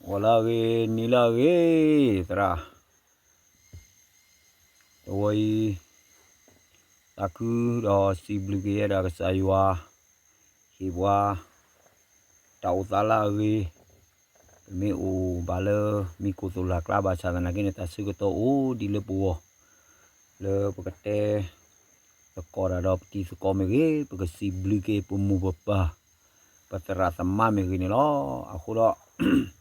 ဂီၤလၢအဂ့ၤ နံၤလၢအဂ့ၤ သရၣ်, တဝီအံၤ သးခုဒီးစံးဘျုးက့ၤယဲဒၣ်ကစၢ်ယွၤ ဟ့ၣ်ပှၤ တၢ်အိၣ်သးလၢအဂ့ၤ, ပမ့ၢ်အိၣ်ဘၣ်လၢမံၤကိၣ်သိၣ်လၢ်ကျါဘၣ်ဆၣ်သနာ်က့န့ၣ် တၢ်ဆၢကတီၢ်အိၣ်ဒံးလၢပဂီၢ် လၢပကတဲသကိးတၢ်ဒီးပတံၤသကိးမ့ၢ်ဂ့ၤ, ပကစံးဘျုးက့ၤပမိၢ်ပပၢ် ပသရၣ်သမါမ့ၢ်ဂ့ၤန့ၣ်လီၤ. အဃိဒီး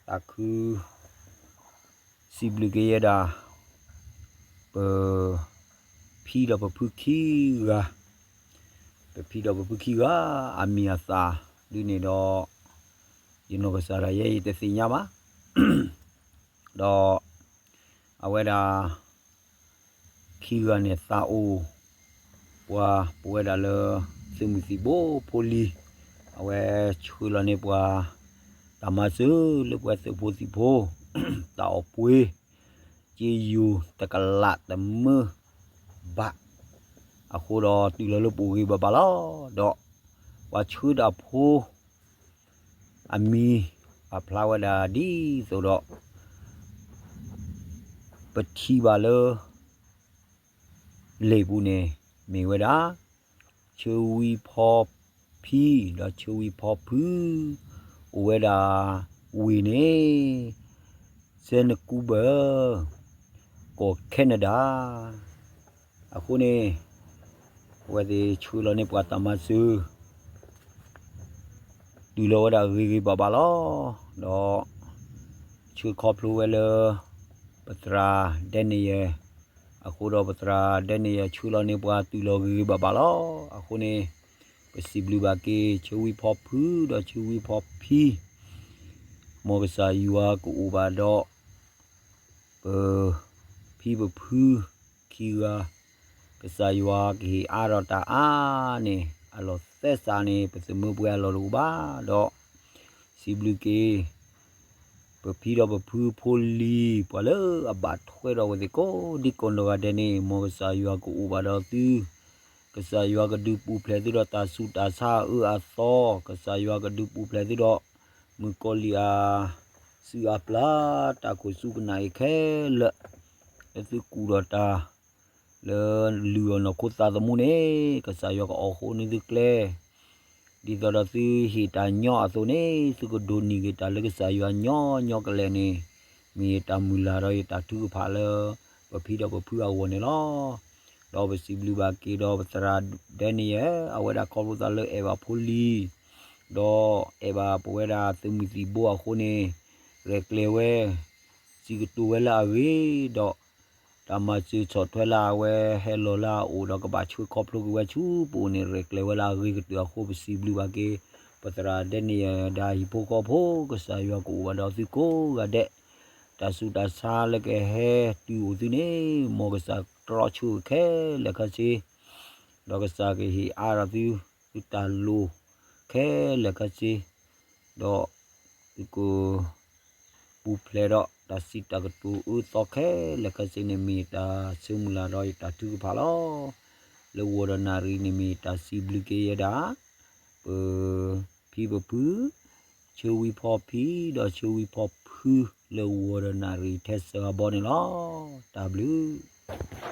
သးခု စံးဘျုးက့ၤယဲဒၣ် ပဖံဒီးပဖုခံဂၤ, ပဖံဒီးပဖုခံဂၤ အမံၤအသၣ်ဒုန့ၣ်ဒီး ယနီၢ်ကစၢ်ဒၣ်ယဲယတသ့ၣ်ညါဘၣ်. ဒီး အဝဲဒၣ် ခံဂၤန့ၣ်သးအိၣ် ပှၤပဝဲဒၣ်လၢ သုးမုၢ်သံၣ်ဘိဖိလံၤ, အဝဲဆှၢလီၤန့ၢ်ပှၤ တၢ်မၤစၢၤလၢပဝဲသုးဖိသံၣ်ဖိ တၢ်အီၣ်ပှ့ၤ က့ယိၤတကလးတမၢဘး, အဃိဒီးတုၤလီၤလၢပအိၣ်ဂ့ၤဘၣ်ဘၣ်လီၤ. ဒီးပှၤဆှၢတၢ်ဖိ အမံၤ ပာ်ဖျါဝဲဒၣ်ဒ်သိးဒီး ပထံၣ်ဘၣ်လၢ လံာ်ပူၤန့ၣ် မ့ၢ်ဝဲဒၣ် ဆၢဝံဖီဖံ ဒီးဆၢဝံဖီဖု အိၣ်ဝဲဒၣ်ဝ့ၢ်န့ၣ် Vancouver ကီၢ် Canada အဃိန့ၣ် အဝဲသ့ၣ်ဆှၢလီၤန့ၢ်ပှၤတၢ်မၤစၢၤ တုၤလီၤဝဲဒၣ်ဂ့ၤဂ့ၤဘၣ်ဘၣ်လီၤ. ဒီး ဆှၢခီဖျိဝဲလၢ ပသရၣ် Daniel အဃိဒီးပသရၣ် Daniel ဆှၢလီၤန့ၢ်ပှၤတုၤလီၤဂ့ၤဂ့ၤဘၣ်ဘၣ်လီၤ. အဃိန့ၣ် ပစံးဘျုးဘၣ်က့ၤ ဆၢဝံဖီဖု ဒီးဆၢဝံဖီဖံ မ်ကစၢ်ယွၤကအိၣ်ဘၣ်ဒီး ပဖံပဖုခံဂၤ ကစၢ်ယွၤကဟ့ၣ်အါထီၣ်တၢ်အါန့ၣ် အလီၢ်သဲစးန့ၣ် ပသမၢပှဲၤအလီၢ်တအိၣ်ဘၣ်ဒီး စံးဘျုးက့ၤ ပဖံဒီးပဖုဖိလံၤ ပှၤလၢအဘၣ်ထွဲဒီးအဝဲသ့ၣ်ကိးဒံကိးနီၢ်ဂၤဒဲးန့ၣ် မ်ကစၢ်ယွၤကအိၣ်ဘၣ်ဒီးသု ကစၢ်ယွၤကဒုးပူၤဖျဲးသုဒီးတၢ်ဆူးတၢ်ဆါအအၢအသီ, ကစၢ်ယွၤကဒုးပူၤဖျဲးသုဒီး မုၣ်ကီၤလံၢ်အ စုအပျၢ် တၢ်ခိၣ်စူၢ်ကနၣ်အံၤခဲလၢာ် လၢသုကူၣ်ဒီးတၢ် လၢလုၢ်အီၣ်နီၢ်ခိသးသမူန့ၣ် ကစၢ်ယွၤကအီၣ်ဃိန့ၢ်သုကျဲ ဒ်သိးဒီးသုဟ့ၣ်တၢ်ညီအသိးန့ၣ် သုကဒိးန့ၢ်က့ၤတၢ်လၢကစၢ်ယွၤညီညီကလဲာ်န့ၣ် မ့ၢ်ယတၢ်မုၢ်လၢ်ဒီးယတၢ်ထုကဖၣ်လၢ ပဖံဒီးပဖုအဂီၢ်န့ၣ်လီၤ. ဒီးပစံးဘျုးဘၣ်က့ၤဒီးပသရၣ် Daniel အဝဲဒၣ်ခီဖျိသးလၢအဲၣ်ဘၣ်ဖိလံၤ ဒီးအဲၣ်ဘၣ်ပဝဲဒၣ်သုးမုၢ်သံၣ်ဘိအဃိန့ၣ် ရဲၣ်ကျဲၤဝဲ စံးကတိၤဝဲလၢအဂ့ၤဒီး တၢ်မၤစၢၤဆီၣ်ထွဲလၢအဝဲဟဲလီၤလၢအအိၣ်ဒီးကဘၣ်ဆှၢခီဖျိက့ၤဝဲဆူပအိၣ်န့ၣ် ရဲၣ်ကျဲၤဝဲလၢအဂ့ၤကတၢၢ်အဃိ ပစံးဘျုးဘၣ်က့ၤ ပသရၣ် Daniel ဒီးအဟံၣ်ဖိဃီဖိ ကစၢ်ယွၤကအိၣ်ဘၣ်ဒီးသုကိးဂၤဒဲး တၢ်ဆူးတၢ်ဆါလၢကဟဲတုၤအိၣ်သုန့ၣ် မ်ကစၢ်တြီဆၢခဲလၢာ်ခဲဆ့ ဒီးကစၢ်ကဟ့ၣ်အါထီၣ်သု သုတၢ်လိၣ်ခဲလၢာ်ခဲဆ့ ဒီးသုက ပူၤဖျဲးဒီးတၢ်စံးတၢ်ကတိၤအၢသီခဲလၢာ်ခဲဆ့န့ၣ် မ့ၢ်ယတၢ်ဆၢမုၢ်လၢ်ဒီးယတၢ်ထုကဖၣ်လီၤ. လၢဂီၤဒီးနၣ်ရံၣ်န့ၣ် မ့ၢ်ယတၢ်စံးဘျုးက့ၤယဲဒၣ် ပဖံပဖု ဆၢဝံဖီဖံ ဒီးဆၢဝံဖီဖု လၢဂီၤဒီးနၣ်ရံၣ်ထဲစှၤဂၤဘီန့ၣ်လီၤ. တၢ်ဘျုး